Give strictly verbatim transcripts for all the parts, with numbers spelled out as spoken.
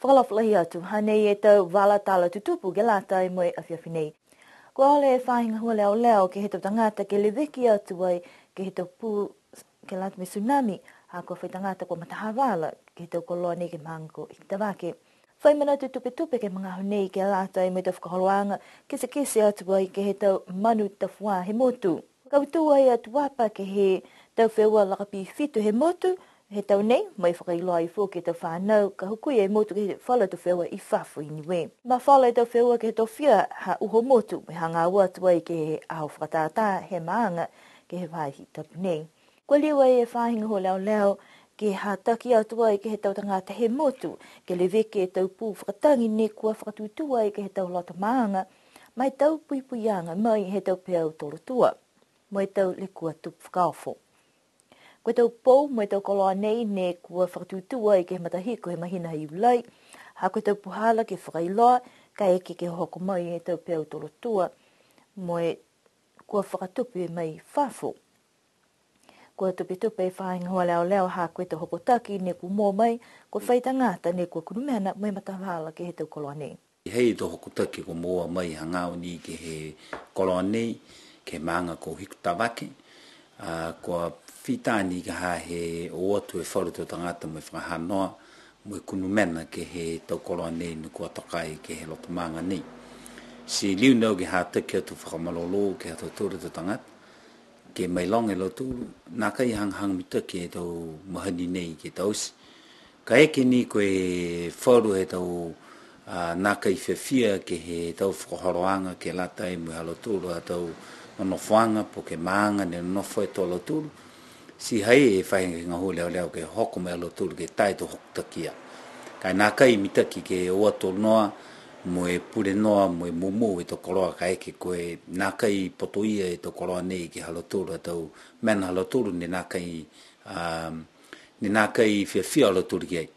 Fakaalofa lahi atu, hanei e tau vala tala tutupu ke lata mo e afiafi nei. Kua ole e faahi gahua leoleo ke he tau tagata ke leveki atu ai ke he tau pū ke lata mo e tsunami, ha kua fai tagata kua matahavala ke he tau koloa nei ke he maaga ko Hikutavake. Fai manatu tupetupe ke he magaaho nei ke lata mo e tau fakaholoaga kitekite atu ai ke he tau manu tafuā he motu. Kautū ai a Tuapa ke he tau feua lakapī fitu he motu, he tau nei, mo e fakailoa ai foki e tau fanau, ka hukui e motu ke he falu tau feua i fafo i Niue. Mafola e tau feua ke he tofia ha uho motu, mo e hagaao atu ai ke he aho fakatātā he maaga ke he faahi tapu nei. Kua liu ai e faahi gahua leoleo ke hataki atu ai ke he tau tagata he motu, ke leveki e tau pū fakatagi ne kua fakatūtū ai ke he tau loto maaga, mo e tau puipuiaga mai he tau peau tolotua, mo e tau lekua tupu fakaofo. Ko e tau pou mo e tau koloa nei ne kua fakatūtū ai ke he matahiku he mahina ha Iulai, ha ko e tau puhala ke fakailoa, kaeke ke hoko mai e tau peau tolotua, mo e kua fakatupe mai fafo. Kua tupetupe e faahi gahua leoleo ha ko e tau hokotaki ne kua moua mai, kua fai tagata ne kua kunu mena mo e matavala ke he tau koloa nei. He tau hokotaki kua moua mai hagaao ni ke he koloa nei, ke he maaga ko Hikutavake. A, kua fita ni ka ha he o atu e falu tau tagata mo e fakahanoa, mo e kunu mena ke he tau koloa nei ne kua toka ai ke he loto maaga nei. Ti liu ni au ke hataki atu fakamalolō ke he ha tautolu tau tagata, ke mailoga e lautolu, nākai hagahaga mitaki e tau mahani nei ke taute. Kaeke ni ko e falu he tau, a, nākai fiafia ke he tau fakaholoaga ke lata mo e ha lautolu a tau nonofoaga po ke maaga ne nonofo e tau lautolu. Ti ha i ai e faahi gahua leoleo ke hoko mai a lautolu ke tā e tau hokotaki ia. Ka e nākai mitaki ke o atu noa, mo e pule noa, mo e moumou e tau koloa kaeke ko e nākai putoia e tau koloa nei ke he ha lautolu a tau mena ha lautolu ne nākai, a, ne nākai fiafia a lautolu ki ai.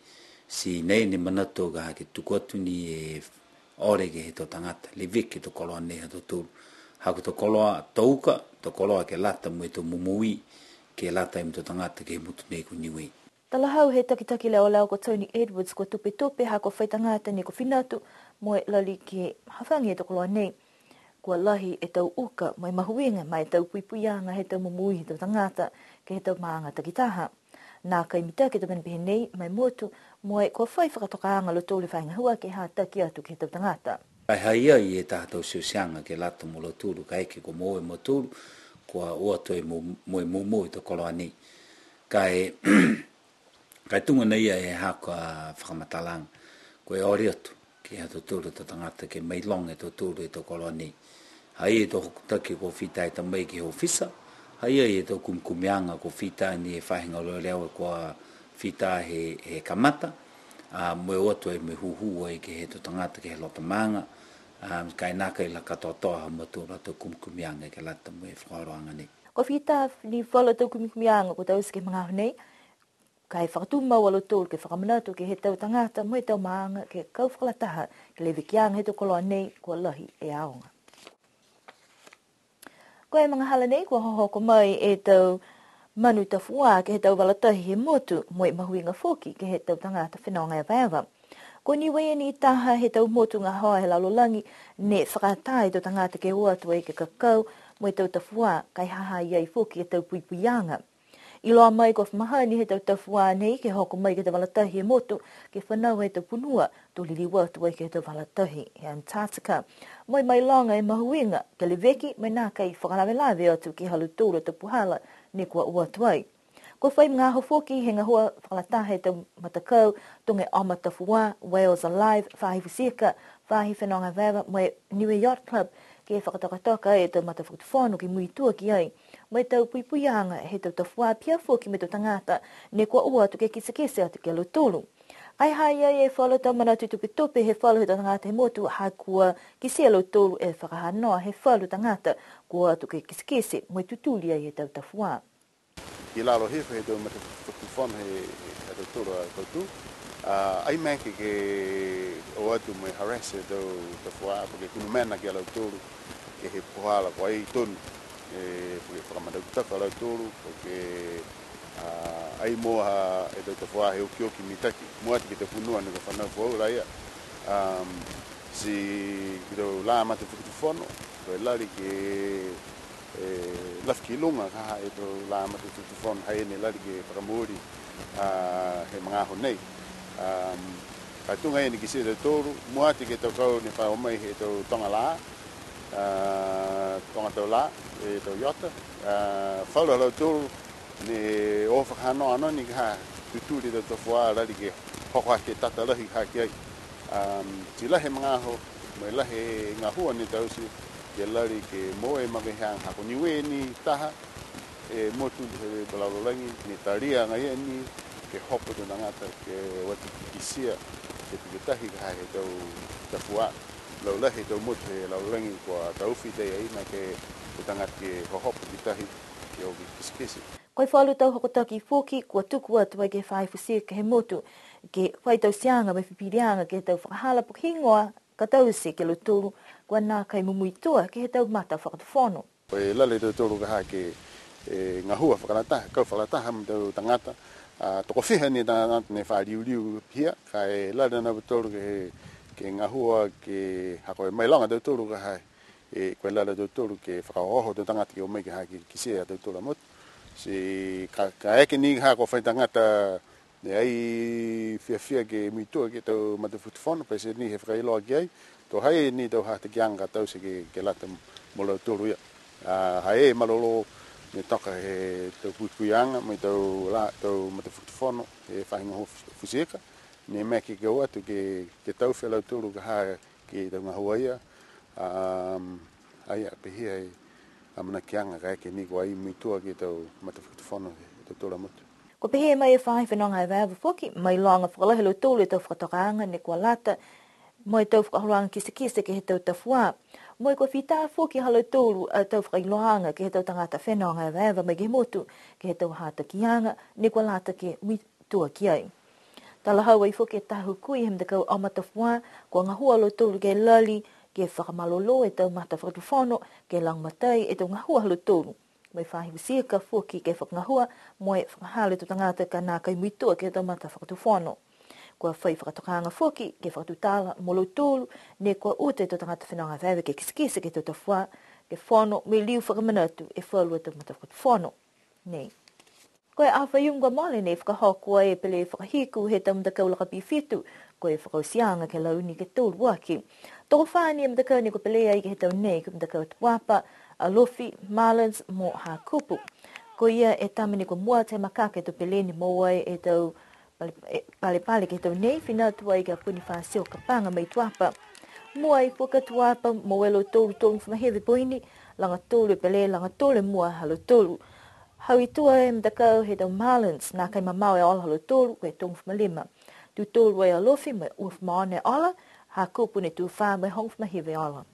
Ti nei ne manatu ka ha ke tuku atu ni e ole ke he tau tagata, leveki e tau koloa nei ha tautolu. Ha ko e tau koloa tau uka, tau koloa ke lata mo e tau momoui, ke lata mo e tau tagata ke he motu nei ko Niue. Talahau he takitaki leoleo ko Tony Edwards kua tupetupe ha kua fai tagata ne kua finatu mo e lali ke hafagi e tau koloa nei. Kua lahi e tau uka mo e mahuiga ma e tau puipuiaga he tau momoui he tau tagata ke he tau maaga takitaha. Nākai mitaki e tau mena pehē nei ma e motu, mo e kua fai fakatokaaga a lautolu he faahi gahua ke hataki atu ke he tau tagata. Ka e ha i ai e taha tau tiutiaga ke lata mo lautolu, kaeke kua moua e mautolu, kua o atu e mo-, mo e moumou e tau koloa nei. Ka e, ka e tuga nei e haaku a fakamatalaga, ko e ole atu ke he ha tautolu tau tagata ke mailoga e tautolu e tau koloa nei. Ha i ai e tau hokotaki kua fita e ta mai ke he ofisa, ha i ai e tau kumikumiaga kua fita ni he faahi gahua leoleo kua fita he, he kamata, a, mo e o atu ai mo e hūhū ai ke he tau tagata ke he loto maaga, a, ka e nākai la katoatoa ha mautolu a tau kumikumiaga ke lata mo e fakaholoaga nei. Kua fita ni falu a tau kumikumiaga kua taute ke he magaaho nei, ka e fakatumau a lautolu ke fakamanatu ke he tau tagata mo e tau maaga ke kau fakalataha ke he levekiaga he tau koloa nei kua lahi e aoga. Ko e magahala nei kua hohoko mai e tau manu tafuā ke he tau vala tahi he motu mo e mahuiga foki ke he tau tagata fenoga evaeva. Ko Niue ni taha he tau motu gahoa he lalolagi ne fakaatā e tau tagata ke o atu ai ke kakau mo e tau tafuā, ka e ha ha i ai foki e tau puipuiaga. Iloa mai kua fa mahani he tau tafuā nei ke hoko mai ke he tau vala tahi he motu, ke fanau e tau punua, to liliu atu ai ke he tau vala tahi he Antarctica. Mo e mailoga e mahuiga, ke leveki, mo e nākai fakalavelave atu ke he ha lautolu a tau puhala ne kua o atu ai. Kua fai magaaho foki he gahua fakalataha he tau matakau, tuga e Oma Tafuā, Whales Alive, Faahi Futi Ika, Faahi Fenoga Evaeva, mo e Niue Yacht Club, ke fakatokatoka e tau matafakatufono ke muitua ki ai. Mo e tau puipuiaga he tau tafuā pihia foki mo e tau tagata ne kua o atu ke kitekite atu ki a lautolu. Ka e ha i ai e falu tau manatu tupetupe he falu he tau tagata he motu ha kua kitia e lautolu e fakahanoa he falu tagata kua o atu ke kitekite mo e tutuli ai e tau tafuā. Ki lalo hifo he tau matafakatufono he, he ha tautolu a kautū. A, ai maeke ke o atu mo e harass e tau tafuā, po ke kunu mena ki a lautolu, ke he puhala ko ai tonu, e, po ke fakamanatu a lautolu, po ke, a, Ai mo ha e tau tafuā he okioki mitaki, mua atu ke he tau fonua ne kua fanau foou la ia. Um, ti ke he tau lā matafakatufono, ko e lali ke e, lafi ki luga ka ha e tau lā matafakatufono, ha ia ne lali ke fakamooli, a, he magaaho nei. Um, ka tuga ia ne kitia e tautolu, mua atu ke he tau kau ne fa o mai he tau toga lā, a, toga tau lā, e tau iota, a, falu ha lautolu, ne o fakahanoa noa ni ka ha tutuli e tau tafuā lali ke hoko hake tata lahi hake ai. Um, ti lahi e magaaho, mo e lahi e gahua ne taute, ke lali ke moua e maveheaga ha ko Niue ni taha, e motu he lalolagi, ne talia agaia ni, ke hopo e tau tagata, ke o atu ke kitia, ke takitahi ka ha he tau tafuā. Laulahi e tau motu he lalolagi kua taofi e tau aina ke he tagata ke hohoko ki tahi, ke o ke kitekite. Ko e falu tau hokotaki foki kua tuku atu ai ke he faahi futi ika he motu, ke fai tauteaga mo e fifiliaga ke he tau fakahala po ke higoa ka taute ke he lautolu kua nākai mumuitua ke he tau matafakatufono. Ko e lali a tautolu ka ha ke, e, gahua fakalataha, kau fakalataha mo e tau tagata, a, tokofiha ni e tagata ne fa liuliu pihia, ka e lali a lautolu ke he, ke gahua ke ha ko e mailoga a tautolu ka ha e, ko e lali a tautolu ke fakaohooho e tau tagata ke o mai ke ha ke kitia e tautolu a motu. Ti ka, ka eke ni ha ko e fai tagata ne ai fiafia ke muitua ke he tau matafakatufono, pete ni he fakailoa ki ai, to ha i ai ni e tau hatakiaga ka taute ke, ke lata mo lautolu ia. A, ha i ai e malolō ne toka he tau puipuiaga mo e tau lā, tau matafakatufono, he faahi gahua futi ika, ne maeke ke o atu ke, ke taofi a lautolu ka ha ke he tau gahua ia, um, a ia pihia e amanakiaga ka eke ni kua ai muitua ke he tau matafakatufono he tau tolu a motu. Kua pehē mai e faahi fenoga evaeva foki, mailoga fakalahi e lautolu e tau fakatokaaga ne kua lata, mo e tau fakaholoaga kitekite ke he tau tafuā. Mo e kua fita foki ha lautolu a tau fakailoaaga ke he tau tagata fenoga evaeva mai ke he motu, ke he tau hatakiaga ne kua lata ke mui-, tua ki ai. Talahau ai foki e taha hukui he matakau Oma Tafuā, kua gahua a lautolu ke lali, ke fakamalolō e tau matafakatufono, ke lagomatai e tau gahua ha lautolu. Mo e faahi futi ika foki ke fakagahua, mo e fakahala e tau tagata ka nākai muitua ke he tau matafakatufono. Kua fai fakatokaaga foki, ke fakatutala mo lautolu, ne kua uta e tau tagata fenoga evaeva ke kitekite ke he tau tafuā, ke fono mo e liu fakamanatu e falu a tau matafakatufono nei. Ko e aho Faiumu kua mole nei fakahoko ai e pele fakahiku he tau matakau lakapī fitu, ko e fakaotiaga ke he lau ni ke tolu aki. Tokofā ni e matakau ne kua pele ai ke he tau nei, ko e matakau Tuapa, Alofi, Marlins mo Hakupu. Ko ia e tama ne kua mua atu he makaka he tau pele ne moua ai e tau pale, e, palepale ke he tau nei, fina atu ai ki a Ponifasio Kapaga mai Tuapa. Mua ai foki a Tuapa, moua e lautolu tolugofulu ma hiva e poini, laga tolu e pele, laga tolu e mua ha lautolu. Hau i tua e matakau he tau Marlins, nākai mamao e ola ha lautolu, ko e tolugofulu ma lima. Tū tolu ai a Alofi, mo e uafulu ma ono e ola, Hakupu ne tū fā mo e hogofulu ma hiva e ola.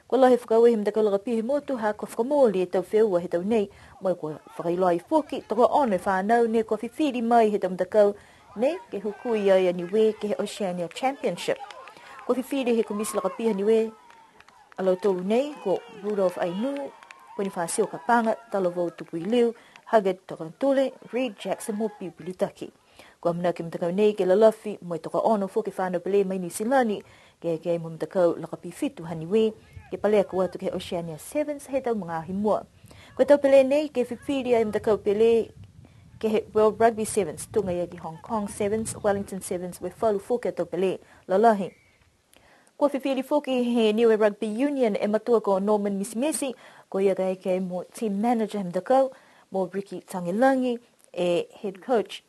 Kua lahi e fakaaue he matakau lakapī he motu, ha kua fakamooli e tau feua he tau nei, mo e kua fakailoa ai foki, tokoono e fānau ne kua fifili mai he tau matakau nei, ke hukui ai a Niue ke he Oceania Championship. Kua fifili he komiti lakapī ha Niue, a lautolu nei, ko Rudolf Ainuu, Ponifasio Kapaga, Talavou Tupuiliu, Hugget Tokanatule, Reid Jackson mo Piu Pilitaki. Kua amanaki e matakau nei ke lalafi mo e tokoono foki e fānau pele mai Niu Silani, ke eke ai mo e matakau lakapī fitu ha Niue, ke pale aki atu ke he Oceania Sevens he tau magaaho i mua. Ko e tau pele nei, ke fifili ai e matakau pele ke he World Rugby Sevens, tuga ia ki Hong Kong Sevens, Wellington Sevens, mo e falu foki a tau pele lalahi. Kua fifili foki he Niue Rugby Union e matua ko Norman Mitimiti, ko ia ka eke mo team manager he matakau, mo Ricky Tagelagi e head coach.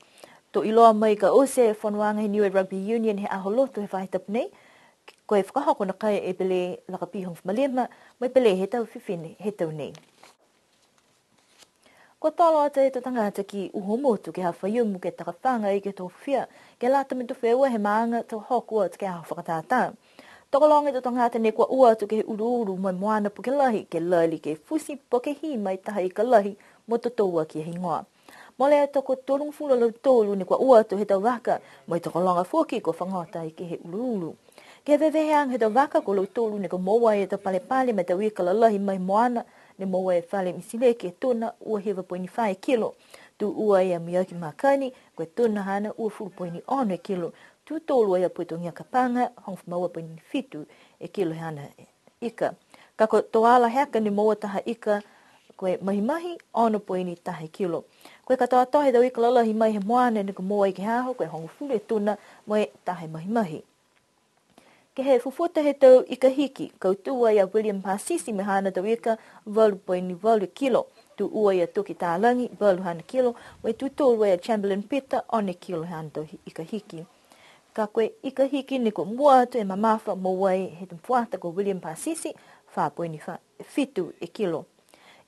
To iloa mai ka oti e fonoaga he Niue Rugby Union he Aho Lotu he faahi tapu nei, ko e fakahoko nākai e pele lakapī hogofulu ma lima, mo e pele he tau fifine he tau nei. Kua tolo atu e tau tagata ki uho motu ke he Aho Faiumu ke takafaga ai ke he tofia, ke lata mo e tau feua he maaga to hoko atu ke he aho fakatātā. Tokologa e tau tagata ne kua o atu ke he uluulu mo e moana puke lahi, ke lali ke futi po ke hī mai taha ika lahi mo totou aki e higoa. Mole e toko tolugofulu a lautolu ne kua o atu he tau vaka, mo e tokologa foki kua fagota ai ke he uluulu. Ke he veveheaga he tau vaka, ko lautolu ne kua moua e tau palepale mo e tau ika lalahi mai moana, ne moua e Fale Mitileki e tuna, ua hiva poini fā e kilo. Tū ua ia Miaki Makani, ko e tuna haana uafulu poini ono e kilo. Tū tolu ia Putogia Kapaga, hogofulu ma ua poini fitu e kilo haana ika. Ka ko Toala Heka ne moua taha ika, ko e mahimahi, ono poini taha e kilo. Ko e katoatoa he tau ika lalahi mai he moana ne kua moua ai ke he aho, ko e hogofulu e tuna, mo e taha e mahimahi. Ke he fufuta he tau ika hiki, kautū ai a William Pasisi mo e haana tau ika, valu poini valu e kilo. Tū ua ia Toki Talagi, valu haana kilo, mo e tū tolu ai a Chamberlain Peter, ono e kilo haana tau hi-, ika hiki. Ka ko e ika hiki ne kua mua atu e mamafa moua ai he tau fuata ko William Pasisi, fā poini fā, fitu e kilo.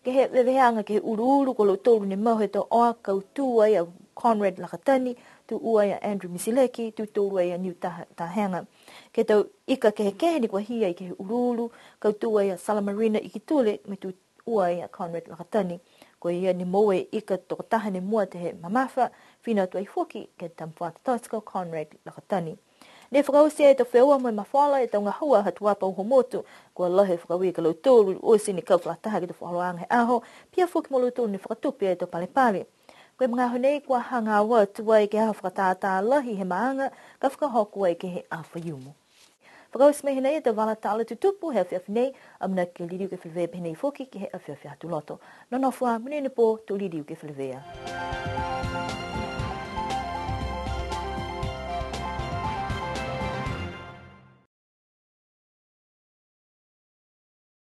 Ke he veveheaga ke he uluulu, ko lautolu ne mau he tau oa, kautū ai a Conrad Lakatani, tū ua ai a Andrew Misileki, tū tolu ai a Niu Taha-, Tahega. Ke he tau ika kehekehe ne kua hī ai ke he uluulu, kautū ai a Salamarina Ikitule, mo e tū ua ai a Conrad Lakatani. Ko ia ne moua e ika tokotaha ne mua atu he mamafa, fina atu ai foki ke he tau fuata tote ko Conrad Lakatani. Ne fakaoti e tau feua mo e mafola e tau gahua ha Tuapa Uhomotu, kua lahi e fakaaue ki a lautolu, oti ne kau fakalataha ke he tau fakaholoaga he aho, pihia foki mo lautolu ne fakatupe e tau palepale. Ko e magaaho nei kua hagaao atu ai ke he aho fakatātā lahi he maaga, ka fakahoko ai ke he aho Faiumu. Fakaoti mai hinei e tau vala tala tutupu he afiafi nei, amanaki ke liliu ke feleveia pehē nei foki ke he afiafi Aho Tuloto. Nonofo ā, monuina e pō, to liliu ke feleveia.